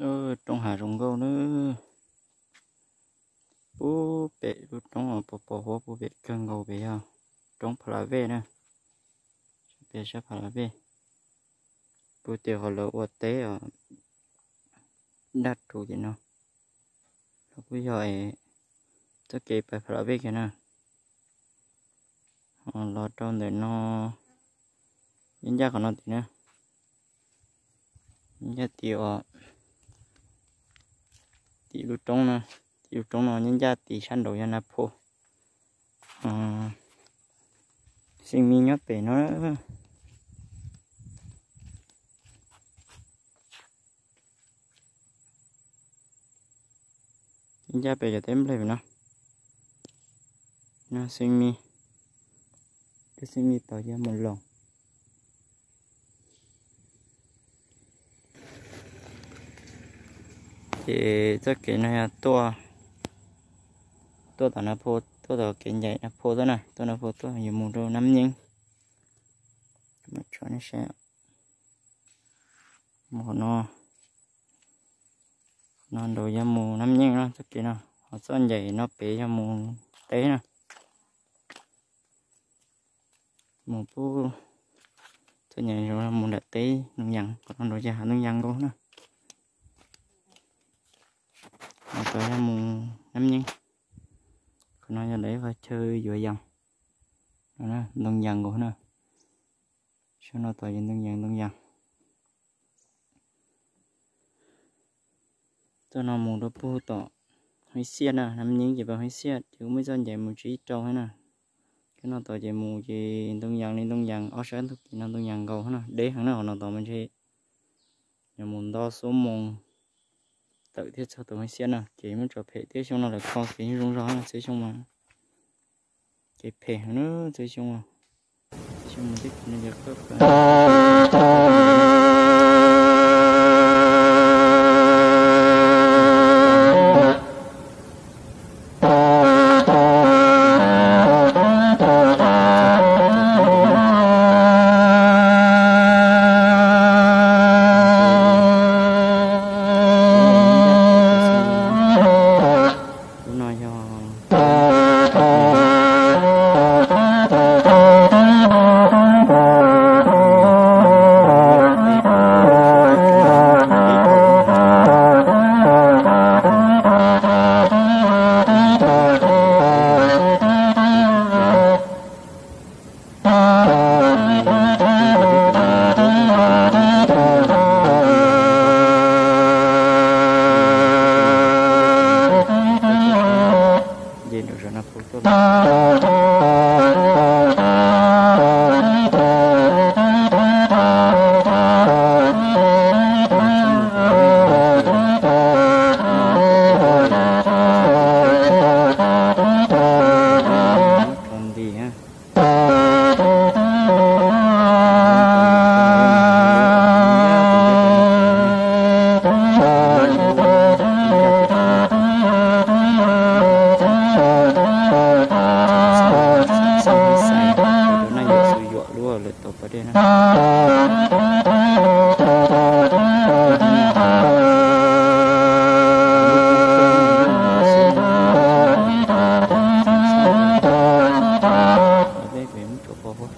Roob hav zoo nkauj na. Pub pem lub roob pos pos huab pub pem kawg nkaus pem yog roob Pha La Vej na. Pem sab Pha La Vej. Pub tias qhov lawv ua teb os, daj rhuv ces no. Los kuj yog txoj kev pais Pha La Vej kiag na. Los rau ntawm no, nyob ncaj qhov no tid na. Nyob ncaj tid os, tim lub roob no, tim lub roob no nyob ncaj tid sab nraud yog Nab Phoj. Xeem Mis nyob pem no. Ncaj pem cov teb nplej pem no. No Xeem Mis, Xeem Mis tod yog Mus Loos. Ces txoj kev no yog tuaj, tuaj tom Nab Phoj, tuaj tom kev ncaim Nab Phoj tuaj na, tuaj Nab Phoj tuaj yuav mus rau Nab Nyeeb. Mus tso nej saib. Mus qhov no, no nraud yog mus Nab Nyeeb no txoj kev no, ho txoj ncaim no pem yog mus teb na. Mus pub txoj ncaim mus nram teb Ntoo Yas, qhov no nraud yog hav Ntoo Yas nkaus na. Qhov no yog mus Nab Nyeeb, qhov no yog lawv ib qhov chaw yuav yas, Ntoo Yas nkaus na. Sab no tod yog Ntoo Yas, Ntoo Yas. Txoj no mus rau puag tom Hoob Xiaj na, Nab Nyeeb ces pas Hoob Xiaj ces kuj muaj txoj ncaim mus tsis ib rau thiab na. Cov no tod ces mus ces Ntoo Yas li Ntoo Yas, ob sab ntug kev no Ntoo Yas nkaus na, deb heev na qhov no tod mas ntshe yog mus nto xuab moos tawm thiaj txog tom Hoob Xiaj na, ces muab tso phem thiab xyoo no lawv kho kev zoo zog na, txhua xyoo mas kev phem heev na, txhua xyoo, xyoo mus tib kev no ces qab Lub no yog Lub no yog xu yuam lub lawv tau pas dej na. Pas dej pem muab tso pov huab.